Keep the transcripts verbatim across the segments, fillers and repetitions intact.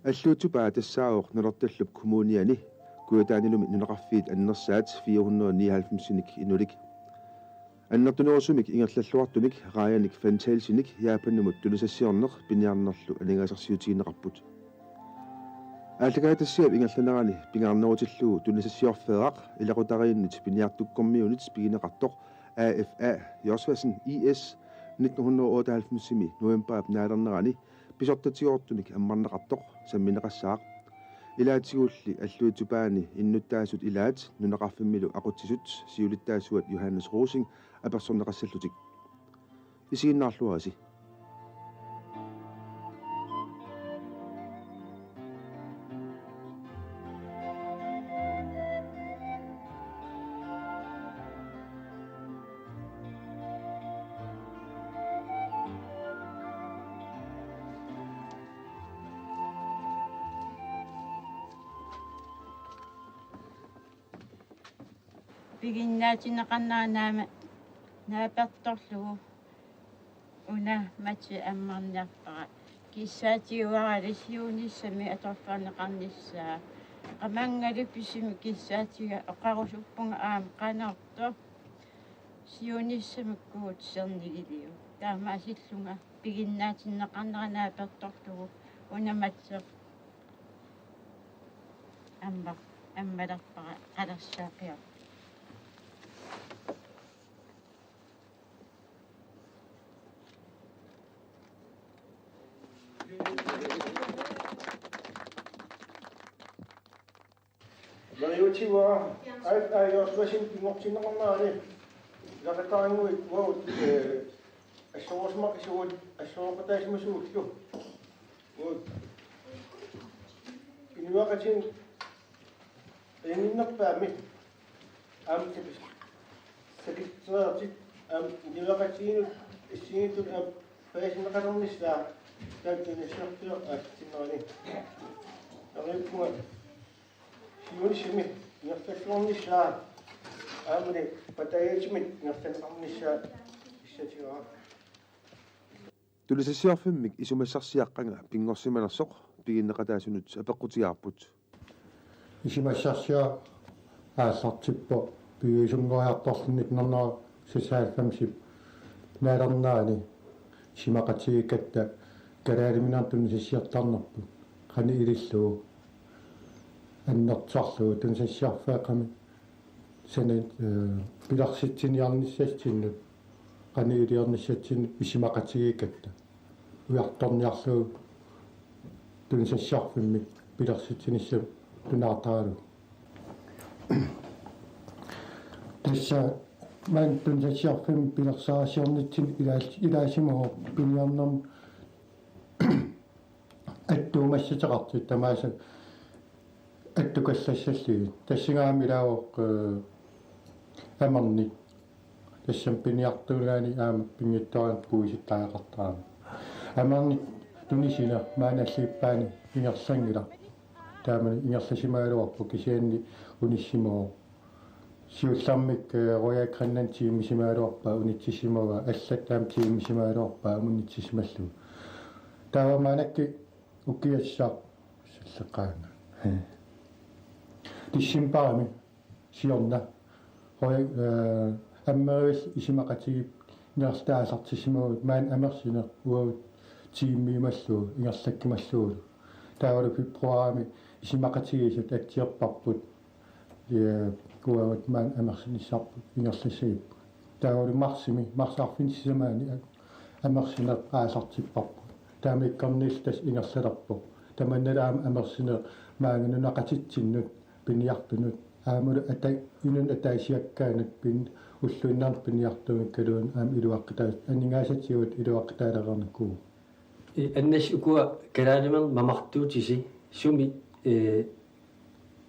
Alluitsupaa tassaavoq Nanortallup Kommuniani, Kujataanilumi nunaqarfiit annersaat fire hundrede nioghalvfemsinik inulik. Annertunerusumik ingerlalluartumik raajanik Van Telsinik Japanimut tunisassiorneq piniarnerlu aningaasarsiutigineqarput. Aallakaatitassiap ingerlanerani pingaarnerutillugu tunisassiorfeeraq ilaqutariinnit piniartukkormiunit pigineqartoq A F A Josvasen I S nitten hundrede og otteoghalvfemsimi novembarip naalernerani pisortatigoortumik ammarneqartoq sammineqassaaq. Ilaatigulli Alluitsupaani innuttaasut ilaat nunaqarfimmilu aqutsisut siulittaasuat Johannes Rosing apersorneqassallutik. Isiginnaarluarisi. Piginnaatinneqarnera naama naapertorlugu una Mati ammarniarpara. Kissaatigaluarali siunissami atorluarneqarnissaa. Qamanngali pisimi kissaatiga oqarusuppunga aamma qanortoq siunissami kuutsernigiliu. Taamaasillunga piginnaatinneqarnera naapertorlugu una Mati amma-, ammalerpara qalersaaqioq. Mariuti uanga ai ai Josvasen pinngortinneqarnerani ilaqutariinnguit uagut, eh, assorusuma-, isugut assorooqataasimasuullu. Uagut inuiaqatigiit ajunnginnerpaamik aamma sakis-, sakissereerlutik aamma inuiaqatigiinnut assigiinngitsut aamma paasinneqalernissaa taakku tunisassiorfiup aallartinnerani. Neriuppunga siunissami ingerlalluarnissaa aammali patajaatsumik ingerlanneqarnissaa pissutigaara. Tunisassiorfimmik isumassarsiaqqanga pinngorsimanersoq piginneqataasunut apeqqutigaarput. Isumassarsiaq aallartippoq piviusunngoriartorluni nitten hundrede seksoghalvfemsip naalernerani isumaqatigiikkatta kalaaliminermut tunisassiortarnerput qanoq ilillugu annertusarlugu tunisassiorfeeqqami sani, eh, pilersitsiniarnissatsinnut qanoq iliornissatsinnut isumaqatigiikkatta ujartorniarlugu tunisassiorfimmik pilersitsinissamut tunaartaralugu. Tassa maani tunisassiorfimmik pilersaarusiornitsinni ilaas-, ilaasimavoq piniarnermut attuumassuteqartut tamaasa attukallassallugit. Tassunga aamma ilaavoq, eh, amernik. Tassami piniartuugaanni aamma pinngitsoorani puisittariaqartarami. Amernik tunisineq maani alliippaani ingerlanngilaq. Taamani ingerlasimagaluarpoq kisianni unissimavoq. Siullermik, eh, Royal Greenland tiimisimagaluarpaa unitsissimavaa, allat taama tiimisimagaluarpaa aamma unitsissimallugu. Taava maannakkut ukiassaq salleqqaanga. Decembarimi siorna Royal, eh, Ammeriviit isumaqatigiinnerluta aallartissimavugut maani amersineq uagut tiimiumallugu ingerlakkimallugulu. Taavalu februarimi isumaqatigiissut atsiorparput. Ja, uagut maani amersinissarput ingerlassagipput. Taavalu marsimi, marsip arfineq-sisamaanni a-, amersineq aallartipparput. Taamaakkorniillu tassa ingerlalerpoq. Tamannalu aamma amersineq maanga nunaqqatitsinnut piniartunut aammalu ata-, inunnut ataasiakkaanut pin-, ulluinnarni piniartuunngikkaluunniit aamma iluaqutaasoq, aningaasatigut iluaqutaalernikuuvoq. I-, annas ukua kalaalimineq mamartuutisi sumi, eh,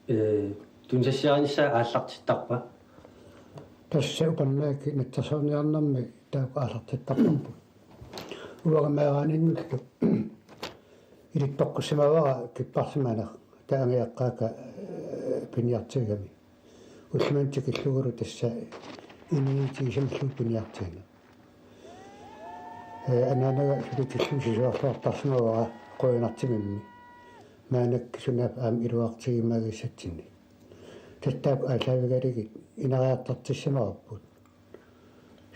eh, tunisassiarinissaa aallartittarpa? Tassa Upernavik natsersuiniarnermi taakku aallartittarparput. Uanga meeraaninnullu ilittoqqussimavara kipparsimaneq taava angajoqqaakka, eh, piniartugami. Ullumikkut tikillugulu tassa inuit tigusarlugu piniartuuneq. Eh, anaanaga suli tikillugu sisorarluartarsimavara qujanartumimmi. Maannakkut sunaaffa aamma iluartigimmagisassatsinnik. Tassa taakku aallaavigalugit ineriartortissimavarput.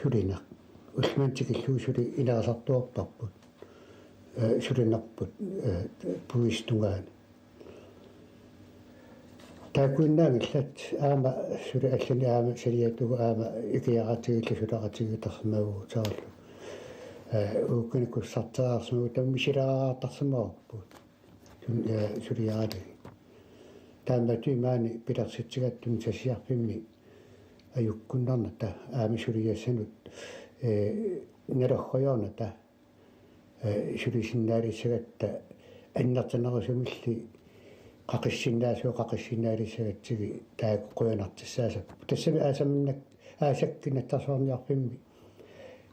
Sulineq. Ullumikkut tikillugu suli inerisartuarparput. Eh, sulinerput, eh, puisit tungaanut. Taakkuinnaanngillat aamma suli allani aamma saliatigut aamma ikiaqatigiillu suleqatigiittarsimavugut soorlu. Eh, uukkanik kussarteriarsimaguit taava misilaartarsimavarput. Sun, eh, suliaralugit. Taamatut maani pilersitsigatta tunisassiorfimmi ajukkunnarnata aamma suliassanut, eh, nalorluinnarnata, eh, sulisinnaalisagatta annertunerusumilli qaqissinnaasut qaqissinnaalissagatsigit taakku qujanartussaapput. Tassami aasamannak-, aasakkut nassarsuarniarfimmi,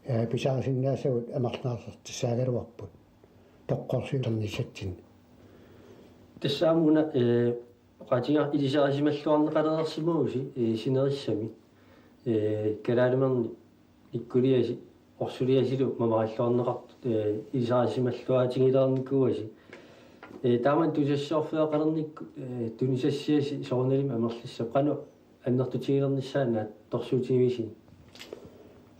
eh, pisarisinnaasagut amerlanerusartussaagaluarput. Toqqorsiulernissatsinnut. Tassa aamma una, eh, oqaatiga ilisarisimalluarneqalereersimavusi, eh, sinerissami. Eh, kalaalimernit ikkuliasi, orsuliasilu mamaralluarneqartut, eh, ilisarisimalluaatigilereernikuuasi. Eh, taamani tunisassiorfeqalernikkut, eh, tunisassiasi soorunalimi amerlissappat qanoq annertutigilernissaa naatsorsuutigivisiuk?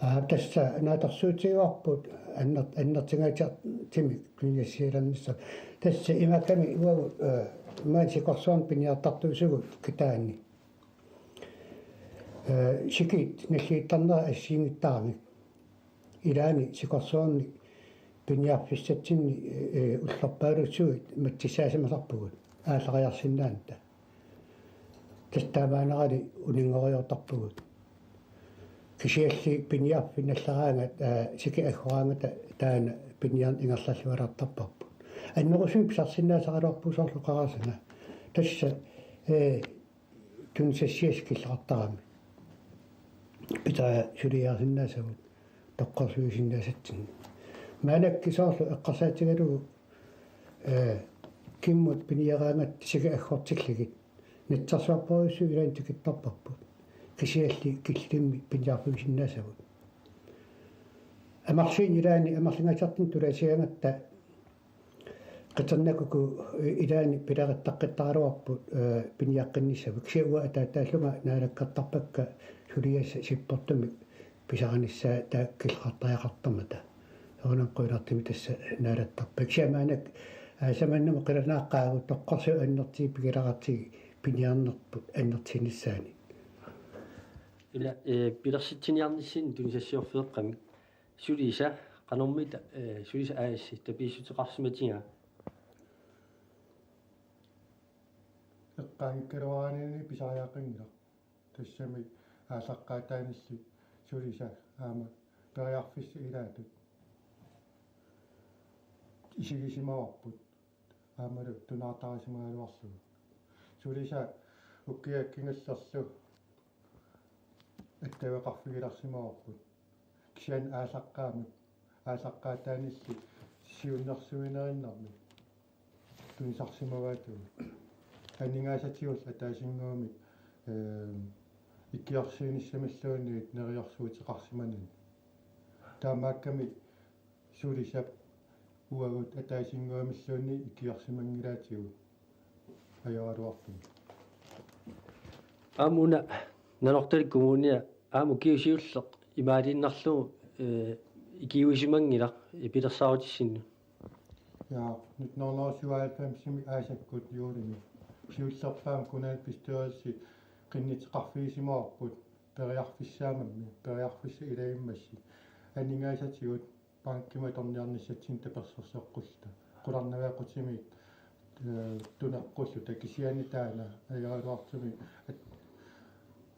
Aa, tassa naatsorsuutigaarput anner-, annertungaatsiartumik tunisassialernissaq. Tassa imaakkami uagut, eh, maani sikorsuarmi piniartartuusugut kitaani. Eh, sikit nalliuttarnerat assigiinngitsunik. Ilaanni sikorsuarni piniarfissatsinni, eh, ullorpaalussuit matsissaasimasarpugut aallariarsinnaanata. Tassa taamaanerali uninngoriartorpugut. Kisianni piniarfik nalleraangat, eh, sikit aggoraangata taanna piniarneq ingerlalluartarparput. Annerusumik pisarsinnaasaraluarpugut soorlu qarasaga. Tassa, eh, tunisassiassat killeqartarami. Pitsaasut suliarisinnaasavut toqqorsiuisinnaasatsinnut. Maannakkut soorlu eqqarsaatigalugu, eh, kimmut piniaraangatta sikit aggortillugit. Nassarsuarpassuit ilaanni tikittarparput. Kisianni killilermi piniarfigisinnaasavut. Amerlasuut ilaanni amerlangaatsiartumik tulaasigaangatta qitornakkukkut ilaanni pileritaqqittaraluarput, eh, piniaqqinnissavut. Kisianni uanga ataataallunga naalakkertarpakka suliassat sipportumik pisarinissaat taakku killeqartariaqartarmata. Soorunami qujanartumik tassa naalattarpakka. Kisianni maannakkut, eh, aasamannamut qilanaaqaagut toqqorsuit annertuut pigileqartigit piniarnerput annertusinissaanut. Ila, eh, pilersitsiniarnissinni tunisassiorfeeqqamik. Sulisa, qanormita, eh, Sulisa A/S tapiissuteqarsimatigaa? Eqqaanngikkaluaraanni pisariaqanngilaq. Tassami aallaqqaataaniilli Sulisa aamma periarfissat ilaatut isigisimavarput aammalu tunaartarisimagaluarlugu. Sulisa ukioq kingullerlu attaveqarfigilersimavarput. Kisianni aallaqqaammut, aallaqqaataaniilli siunnersuinerinnarmik tunisarsimavaatigut. Aningaasatigullu ataasinnguamik, eh, ikiorsiinissamilluunniit neriorsuuteqarsimanani. Taamaakkami Sulisap uagut ataasinnguamilluunniit ikiorsimanngilaatigut ajoraluartumik. Aamma una Nanortalik Kommunia aamma ukiut siulleq imaaliinnarlugu, eh, ikiuisimanngilaq pilersaarutissinnut. Ja, nitten hundrede og syvoghalvfemsimi aasakkut juulimi siullerpaamik kommunalbestyrelsi qinnuteqarfigisimavarput periarfissaamammi, periarfissat ilagimmassuk. Aningaasatigut bankimut atorniarnissatsinnut tapersersoqqulluta. Qularnaveeqqutimiit, eh, tuneqqulluta, kisianni taanna ajoraluartumik at-,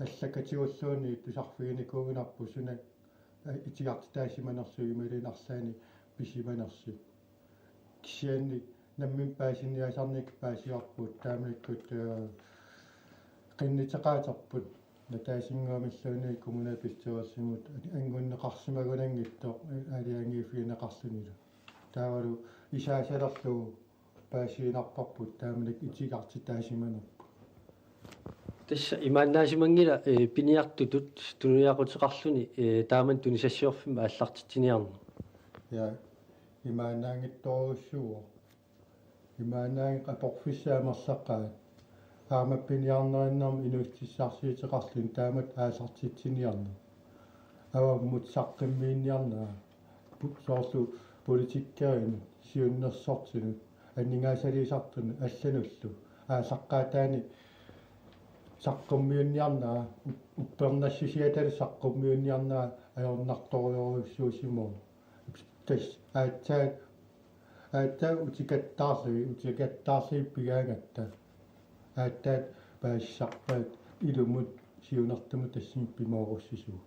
allakkatigulluunniit tusarfiginikuunngilarput suna, eh, itigartitaasimanersut imaluunniit arlaannik pisimanersut. Kisianni nammineq paasiniaasarnikkut paasivarput taamanikkut, eh, qinnuteqaaterput ataasinnguamilluunniit kommunalbestyrelsimut angunneqarsimagunanngitsoq aalajangiiffigineqarlunilu. Taavalu isaasalerlugu paasiinnarparput taamanikkut itigartitaasimanerput. Tassa imaannaasimanngilaq, eh, piniartutut tunuliaquteqarluni, eh, taamani tunisassiorfimmik aallartitsiniarneq. Ja, imaannaanngitsorujussuuvoq. Imaannaanngilaq aporfissat amerlaqaat. Aamma piniarnerinnermi inuussutissarsiuteqarluni taamatut aallartitsiniarneq. Avammut saqqummiunniarnera. Pu-, soorlu politikkerinut, siunnersortinut, aningaasaliisartunut allanullu. Aallaqqaataani saqqummiunniarnera, up-, uppernassusiatalu saqqummiunniarnera ajornartorujussuusimavoq. Tassa aatsaat, aatsaat utikattaarlugit, utikattaarlugit pigaangatta. Aatsaat paasisarpaat ilumut siunertamut tassani pimoorussisoq.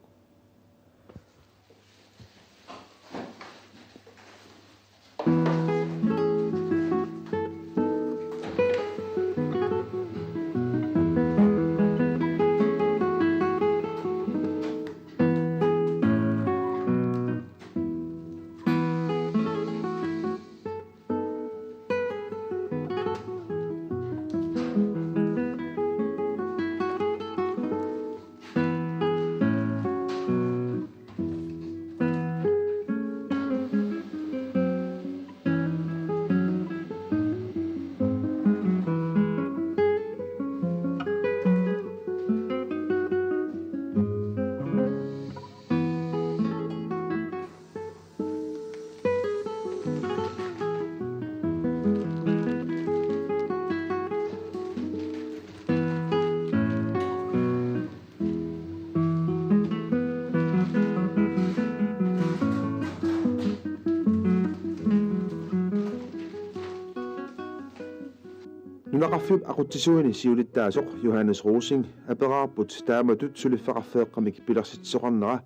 Nunaqarfiup aqutsisuini siulittaasoq Johannes Rosing aperaarput taamatut suliffeqarfeeqqamik pilersitsisoqarnera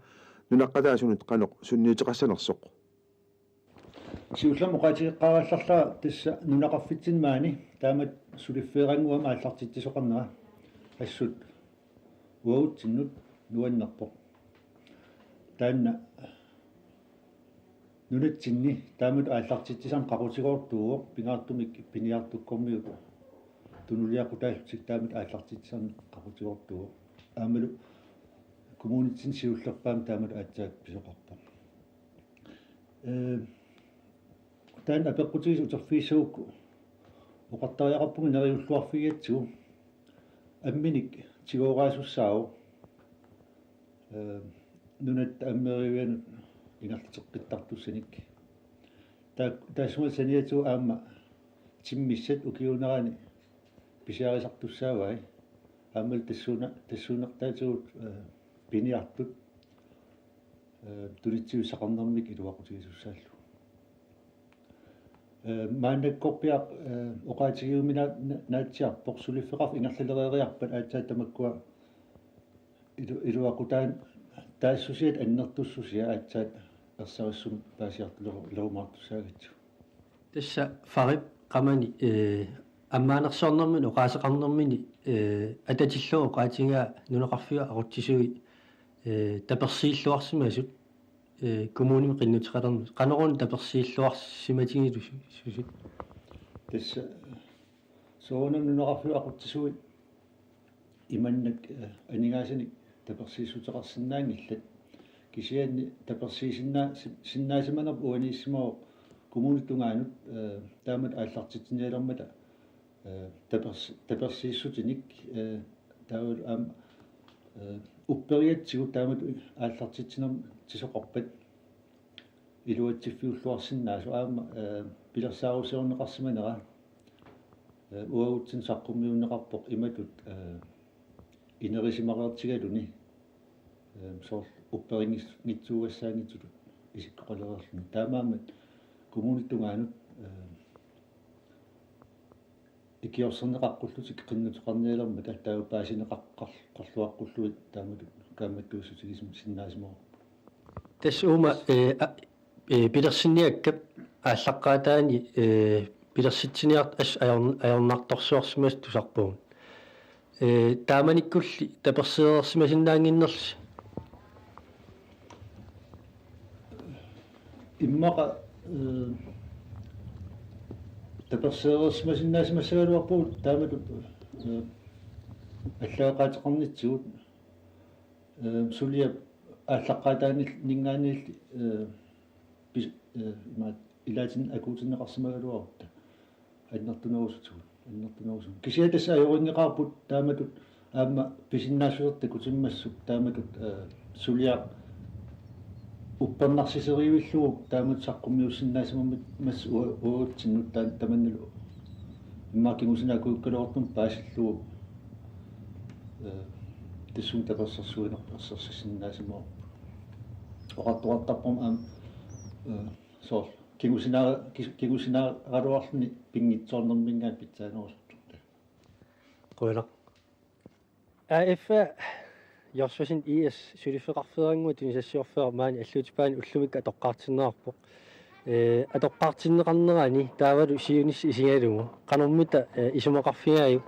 nunaqqataasunut qanoq sunniuteqassanersoq. Siullermik oqaatigeqqaarallarlara tassa nunaqarfitsinni maani taamatut suliffeerannguamik aallartitsisoqarnera assut uagutsinnut nuannerpoq. Taanna nunatsinni taamatut aallartitsisarneq qaqutigoortuuvoq, pingaartumik piniartukkormiut tunuliaqutaallutik taamatut aallartitsisarneq qaqutigoortuuvoq. Aammalu kommunitsinni siullerpaamik taamatut aatsaat pisoqarpoq. Ee, taanna apeqqutigisoq uterfigissagukku oqartariaqarpunga neriulluarfigigatsigu amminik tigooqqaasussaavoq, ee, nunatta ammerivianut ingerlateqqittartussanik. Taa-, taassuma saniatigut aamma timmissat ukiuunerani pisiarisartussaavai. Aammalu tassuuna-, tassuunartaatigut, ee, piniartut, ee, tunitsiviusaqarnermik iluaqutigisussaallugit. Ee, maannakkorpiaq, ee, oqaatigiumina-, na-, naatsiarpoq suliffeqarfik ingerlalereeriarpat aatsaat tamakkua ilu-, iluaqutaan taassusiat annertussusia aatsaat ersarissumik paasiartuleru-, -lerumaartussaagatsigu. Tassa Farip qamani, ee, ammaanersiornermini oqaaseqarnermini, ee, atatillugu oqaatigaa nunaqarfiup aqutsisui, ee, tapersiilluarsimasut, ee, kommunimi qinnuteqalernisut. Qanoruna tapersiilluarsimatigisusut? Tassa soorunami nunaqarfiup aqutsisui imannak, ee, aningaasanik tapersiissuteqarsinnaanngillat. Kisianni tapersiisinnaa-, si-, sinnaasimanerput uaniissimavoq kommunip tungaanut, ee, taamatut aallartitsinialermata, ee, tapers-, tapersiissutinik, ee, taavalu aamma, ee, upperigatsigu taamatut aallartitsinermik tisoqarpat iluatsiffiulluarsinnaasoq aamma, ee, pilersaarusiorneqarsimanera, ee, uagutsinnut saqqummiunneqarpoq imatut, ee, inerisimareertigaluni, ee, soorlu upperinngis-, -ngitsuugassaanngitsutut isikkoqalereerluni. Taamaammat kommunip tungaanut, ee, ikiorserneqaqqullutik qinnuteqarnialermata taava paasineqaqqar-, -qarluaqqullugit taamatut kaammattuussutigisumik sinnaasimavarput. Tassa uuma, ee, a-, ee, pilersinniakkap aallaqqaataani, ee, pilersitsiniartut assut ajorn-, ajornartorsiorsimasut tusarpagut. Ee, taamanikkulli taperseereersimasinnaannginnerlusi? Immaqa, ee, taperseereersimasinnaasimassagaluarpugut taamatut, ee, allagaqaateqarnitsigut, ee, suliap aallaqqaataaninngaanniilli, ee, pis-, ee, imaat, ilaatinnut akuutinneqarsimagaluarutta. annertunerusutigut, annertunerusutigut. Kisianni tassa ajorinngeqaarput taamatut aamma pisinnaassusertik kutimmassuk taamatut, eh, suliaq uppernarsiserivillugu taamatut saqqummiussinnaasimammat mas u-, uatsinnut taan-, tamannalu immaqa kingusinaakujukkaluartumik paasillugu, eh, tassunga tapersersuinerput ersersissinnaasimavarput. Oqartoqartarput aamma, eh, soorlu kingusina-, ki-, kingusinaaraluarluni pinngitsoornerminngaanniit pitsaanerusortoq. Qujanaq. A F A Josfesen I S suliffeqarfeerannguaq tunisassiorfeeraq maani Alluitsup Paani ullumikkut atoqqaartinneqarpoq. Eh, atoqqaartinneqarnerani taavalu siunissaq isigalugu qanormita, eh, isumaqarfigaajuk?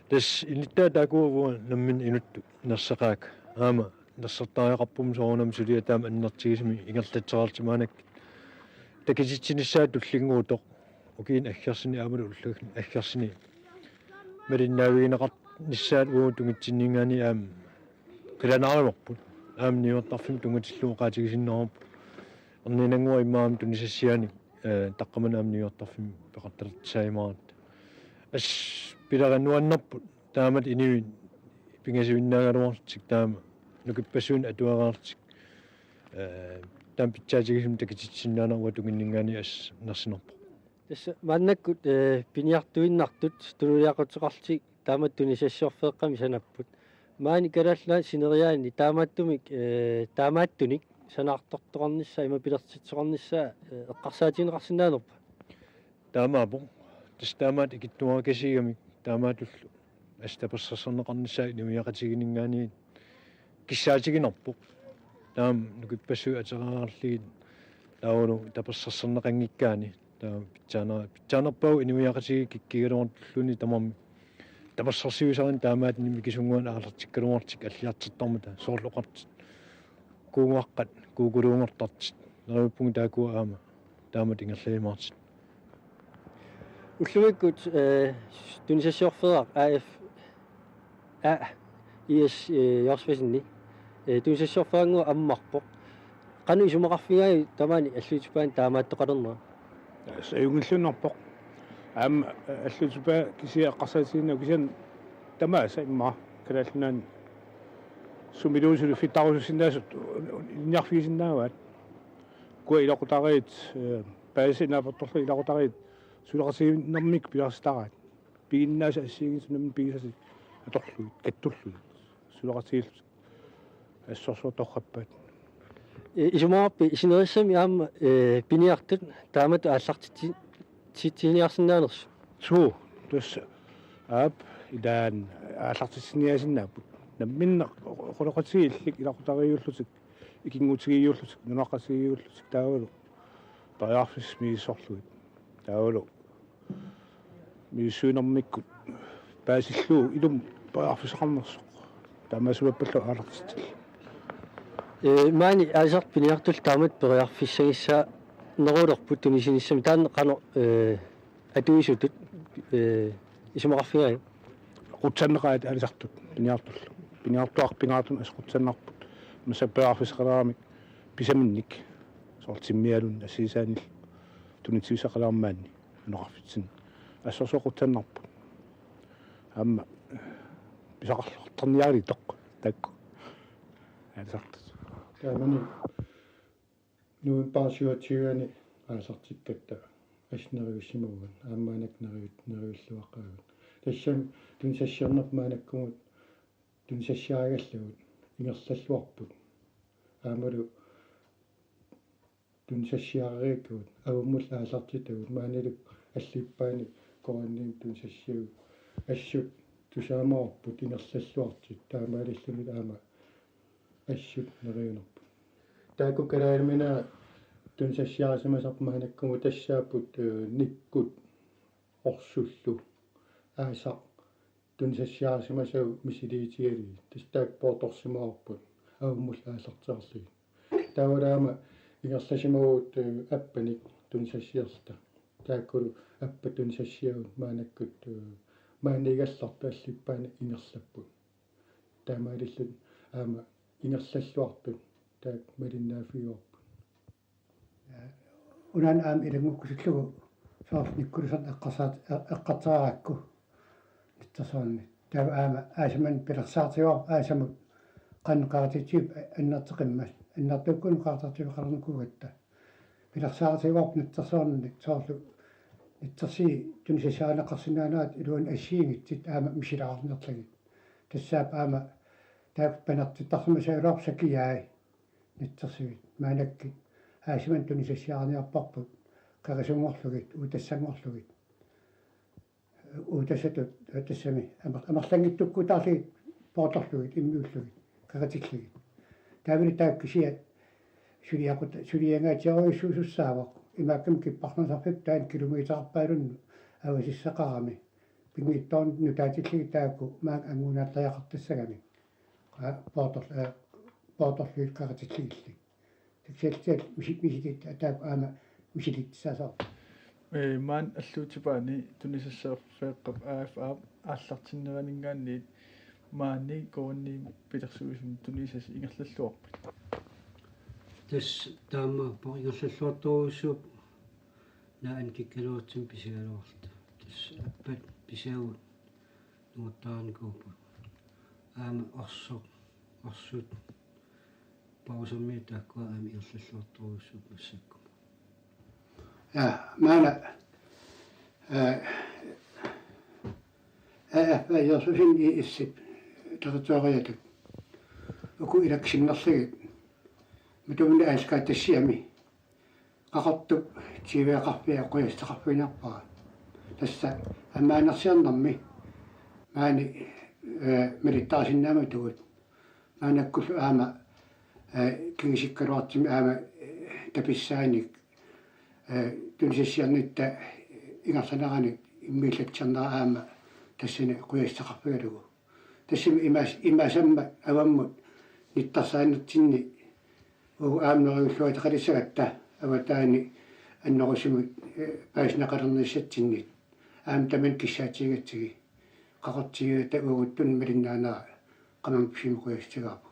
Tassa inittaa taakku uanga nammineq inuttut nerseqaakka. Aamma nersortariaqarpummi soorunami suliaq taama annertugisumik ingerlatsereerlutik maannakkut. Takutitsinissaa tullinnguutoq. Ukiuni aggersuni aammalu ulluni aggersuni malinnaavigineqarnissaat uagut tungitsinninngaanniit aamma qilanaarivarput. Aamma niuertarfimmut tunngatillugu oqaatigisinnaavarput. Erniinnannguaq immaqa aamma tunisassiaanik, eh, taqqamani aamma niuertarfimmi peqartalertussaajumaaratta. Assut pilerinnuannerput taamatut inuit pingasuinnaagaluarlutik taama nukippassuit atuareerlutik, eh, taama pitsaatigisumik takutitsisinnaanera uanga tunginninngaanniit assut nersinerpoq. Tassa maannakkut, eh, piniartuinnartut tunuliaqutseqarlutik taamatut tunisassiorfeeqqamik sanapput. Maani Kalaallit Nunaanni sineriaanni taamaattumik, eh, taamaattunik sanaartortoqarnissaa ima pilersitsisoqarnissaa, eh, eqqarsaatigineqarsinnaanerpa? Taamaappoq. Tassa taamaattut ikittuarakasiigamik taamaatullu assut tapersersorneqarnissaa inuiaqatigiinninngaanniit kissaatiginarpoq. Taama nukippassuit atereerlugit taavalu tapersersorneqanngikkaanni taava pitsaanera-, pitsaanerpaavoq inuiaqatigiit kikkuugaluartulluunniit tamarmik tapersersuisarinnut taamaattumik mikisunnguanik aallartikkaluarlutik alliartortarmata soorlu oqartut kuugaqqat kuukuluunngortartut. Neriuppunga taakkua aamma taamatut ingerlajumaartut. Ullumikkut, eh, tunisassiorfeeraq A F A I S, eh, Josfesenip, eh, tunisassiorfeerannguaq ammarpoq. Qanoq isumaqarfigaajuk tamaani Alluitsup Paani taamaattoqalernera? Tassa ajunngilluinnarpoq. Aamma, eh, Alluitsup Paa kisiat eqqarsaatigiinnagu kisianni tamaasa immaqa Kalaallit Nunaanni sumiluunniit suliffeqartarusussinnaasut ilinniarfigisinnaavaat. Ukua ilaqutariit, eh, paasisat naapertorlugit ilaqutariit suleqatigiinnermik pilersitaraat. Piginnaasat assigiinngitsut nammineq pigisatik atorlugit, kattorlugit. Suleqatigiillutik assorsuaq torrappaat. Eh, isumaqarpit sinerissami aamma, eh, piniartut taamatut aallartitsi-, titsiniarsinnaanersut? Suu, tassa aap ilaanni aallartitsiniaasinnaapput. Namminneq oqaloqatigiillit ilaqutariiullutik, ikinngutigiiullutik, nunaqqatigiiullutik taavalu periarfissat misissorlugit. Taavalu misissuinermikkut paasillugu ilumut periarfissaqarnersoq. Taamaasimappallu aallartitsillugu. Eh, maani aalisartut piniartullu taamatut periarfissagissaanerulerput tunisinissami taanna qanoq, eh, atuisutut, eh, isumaqarfigaajuk? Qutsanneqaat aalisartut piniartullu. Piniartuaqqat pingaartumik assut qutsannarput. Massakkut periarfissaqaleramik pisaminnik. Soorlu timmialunnik assigisaanillu tunitsivissaqaleramik maani nunaqarfitsinni. Assorsuaq qutsannarput. Aamma pisaqarluartarniarlitoq taakku. Aalisartut. Taamani novembarip syvogtyve-ani aallartikkatta assut neriussimavugut, aamma maannakkut neriu-, neriulluaqaagut. Tassami tunisassiornerput maannakkumut tunisassiarigallagut ingerlalluarput. Aammalu tunisassiareerikkagut, avummut aallartitagut, maanilu Alluitsup Paani Korinniimi tunisassiagut. Assut tusaamavarput ingerlalluartut, taamaalilluni aamma assut neriunerput. Taakku Kalaallit Nunaat tunisassiarisimasarput maannakkumut tassaapput, eh, Nikkut, Orsullu, Aasaq, tunisassiarisimasagut misiliitigalugit. Tassa taakku poortorsimavarput avummut aallartilerlugit. Taavalu aamma ingerlasimavugut, eh, Appanik tunisassiorluta. Taakkulu Appat tunisassiagut maannakkut, eh, maaniigallartut Alluitsup Paani ingerlapput. Taamaalilluni aamma ingerlalluartut taakku malinnaaffigaarput. Unaana aamma ilanngukkusullugu soorlu nikkulusarneq eqqarsaat-, e-, eqqartoraakku nittarsuarnik. Taava aamma aasama pilersaarutigaarput aasamut qanoq qeqatitsivippat annertoqimmat, annertuukkunut qeqartartueqalernikuugatta. Pilersaarutigaarput nittarsuarnik soorlu nittarsigit tunisassiarineqarsinnaanerat iluani assigiinngitsut aamma misilaarniarlugit. Tassaappat aamma taakku panertittarsimasagaluarput sakiaat nittarsigit. Maannakkut aasama tunisassiariniarparput qerisunngorlugit, uutassanngorlugit. Uutassatut tassami amer-, amerlanngitsukkutaarlugit poortorlugit, immiullugit, qeqatillugit. Taavalu taakku kisiat suliaqut-, suliangaatsiarujussuusussaavoq. Imaakkami kipparnarsarfipput taanna kilometererpaalunnut avasissaqarami. Pinngitsoornut nutaatillugit taakku maanga angunaatariaqartassagamik. Qa-, poortor-, eh, poortorlugit qeqatillugillu. Takusiallatsiallu misi-, misilit ataap aamma misilitsissaassaaq. Ee, maani alluutipaani tunisassiorfeeqqap A F A aallartinneraninngaanniit maani Korinniimi pilersuisuni tunisassat ingerlalluarpit? Tassa taamaappoq ingerlalluartorujussuupput naak kikkaluartumik pisigaluarluta. Tassa appat pisiagut nunguttarinikuupput. Aamma orsoq, orsut, pausermiut taakkua aamma ingerlalluartorujussuupput massakkut. Ja, maanna, eh, A F A Josefsen I S-ip territoriatut uku ilaksinnerlugit Matuminnut Aallakaatitassiami Qaqortup tyveqarfia qujassutaqarfiginerpara. Tassa ammaanersiornermi maani, eh, malittarisinnaamatugut. Maannakkullu aamma, eh, kingusikkaluartumik aamma, eh, tapissaanik, eh, tunisassiornitta ingerlaneranik immiillatsiarnera aamma tassani qujassutaqarfigalugu. Tassami imaas-, imaasammat avammut nittarsaanertinni uagut aamma neriulluataqalissagatta avataani annerusumik, eh, paasineqalernissatsinnit. Aamma tamanna kissaatigigatsigit. Qaqortup tyveta uagutsinnut malinnaanera qamani pisimat qujassutigaarput.